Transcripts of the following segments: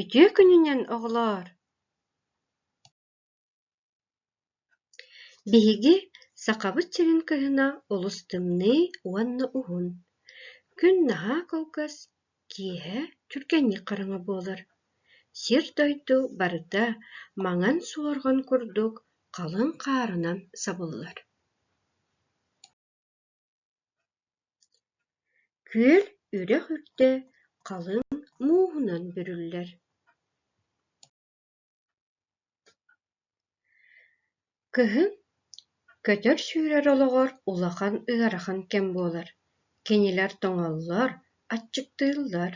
Үтүө күнүнэн, оҕолоор! Биһиги Сахабыт сирин кыһына олус тымныы уонна уһун. Күн наһаа кылгас, киэһэ түргэнник хараҥа буолар. Сир-дойду барыта маҥан суорҕан курдук халыҥ хаарынан сабыллар. Күөл, үрэх үрдэ халыҥ мууһунан бүрүллэр. Кыһын көтөр-сүүрэр олоҕор улахан ыарахан кэм буолар, кинилэр тоҥоллор, аччыктыыллар.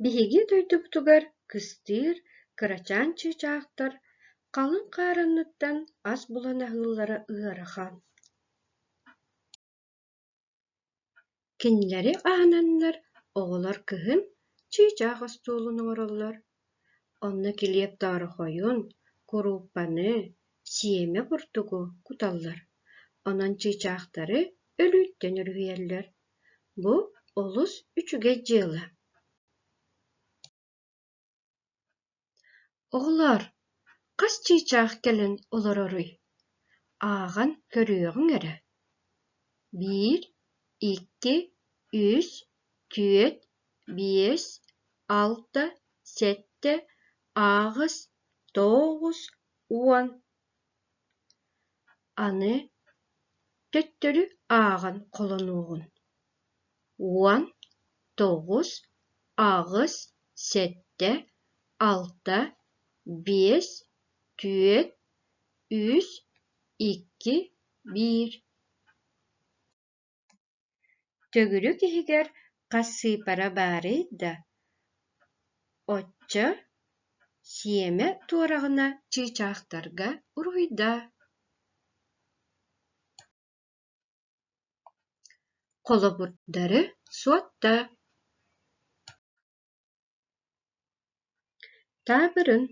Биһиги дойдубутугар кыстыыр кырачаан чыычаахтар халыҥ хаар анныттан ас булан аһыыллара ыарахан. Кинилэри аһынаннар оҕолор кыһын чыычаах остуолун оҥороллор, онно килиэп тоорохойун, курууппаны, сиэмэ бурдугу куталлар, онон чыычаахтары өлүүттэн өрүһүйэллэр. Бу олус үчүгэй дьыала. Оҕолоор, хас чыычаах кэлэн олороруй? Ааҕан көрүөҕүҥ эрэ: биир, икки, үс, түөрт, биэс, алта, сэттэ, аҕыс, тоҕус, уон. Аны төттөрү ааҕан холонуоҕун: уон, тоҕус, аҕыс, сэттэ, алта, биэс, түөрт, үс, икки, биир. Төгүрүк иһигэр хас сыыппара баарый да, оччо сиэмэ туораҕына чыычаахтарга уруһуйдаа. Холобурдары суоттаа. Таабырын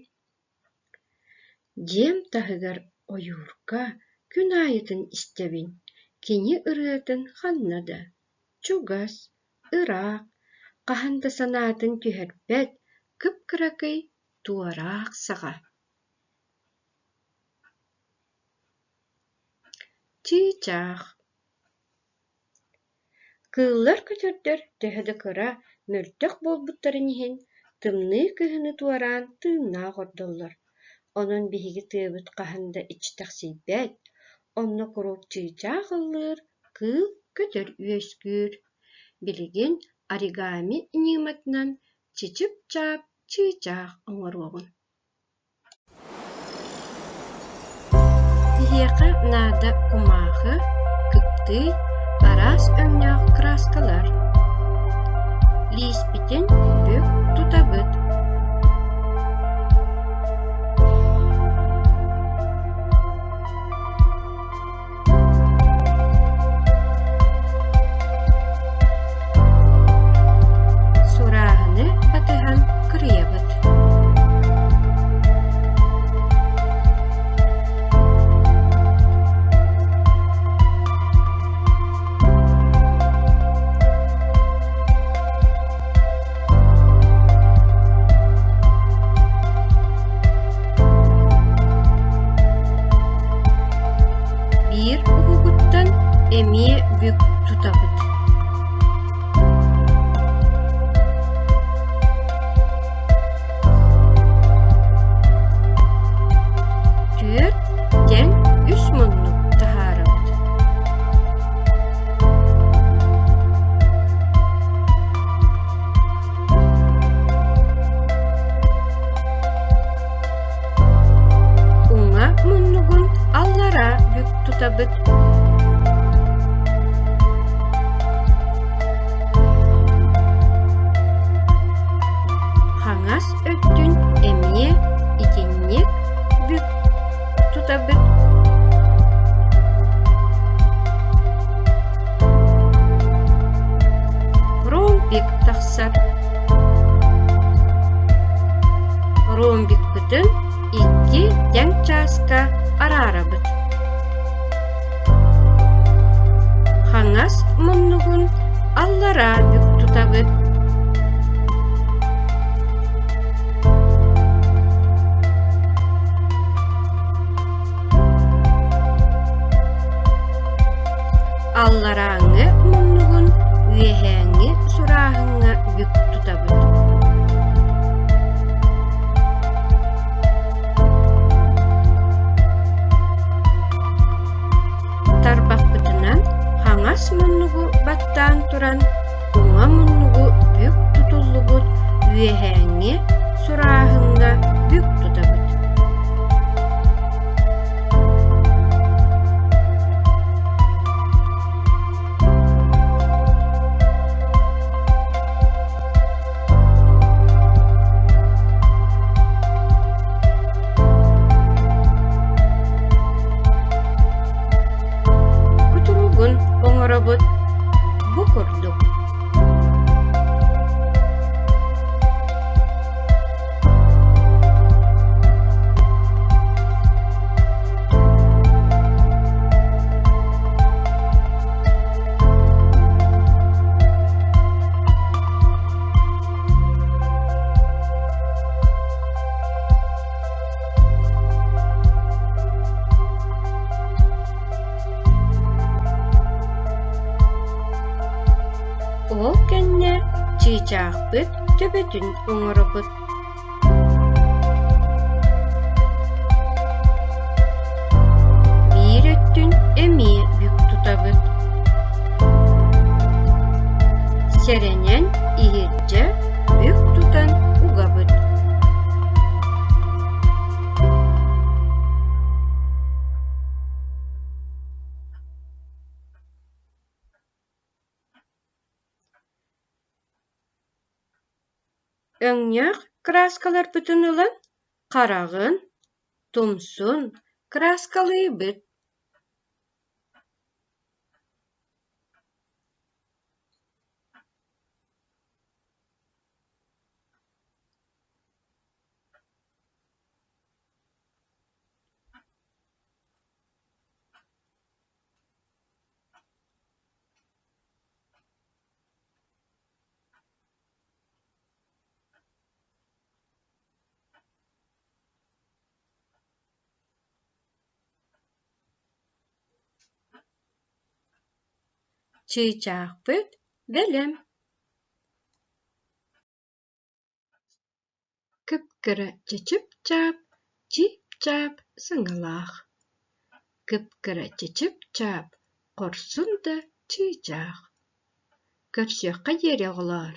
Дьиэм таһыгар ойуурга күн аайытын истэбин, кини ырыатын ханна да, чугас, ыраах, хаһан да санаатын түһэрбэт кып-кыракый туораах саҕа Чыычаах Кыыллар-көтөрдөр төһө да кыра, мөлтөх буолбуттарын иһин, тымныы кыһыны туораан тыыннаах ордоллор. Онон биһиги тыабыт хаһан да иччитэхсийбэт, онно куруук чыычаах ыллыыр, кыыл, көтөр үөскүүр. Билигин оригами ньыматынан чычып-чаап чыычаах оҥоруоҕун Биһиэхэ наада кумаахы, кыптыый, араас өҥнөөх кырааскалар. Лииспитин бүк тутабыт. Сурааһыны батыһан кырыйабыт. Биир уһугуттан эмиэ бүк тутабыт. Түөрт тэҥ үс муннук таһаарабыт. Уҥа муннугун аллара бүк тутабыт. Хаҥас өттүн эмиэ итинник бүк тутабыт. Ромбик тахсар. Ромбикпытын икки тэҥ чааска араарабыт. Хаҥас муннугун аллараа бүк тутабыт. туран уҥа муннугу бүк тутуллубут үөһээҥҥи сурааһыҥҥа бүк тутабыт. Кутуругун оҥоробут бу курдук. Ол кэннэ чыычаахпыт төбөтүн оҥоробут. Биир өттүн эмиэ бүк тутабыт. Сэрэнэн иһирдьэ бүк тутан угабыт. Өҥнөөх кырааскаларбытын ылан хараҕын, тумсун кырааскалыыбыт. Чыычаахпыт бэлэм. Кып-кыра чычып-чаап, чип-чаап саҥалаах, кып-кыра чычып-чаап, хорсун да чыычаах. Көрсүөххэ диэри оҕолоор.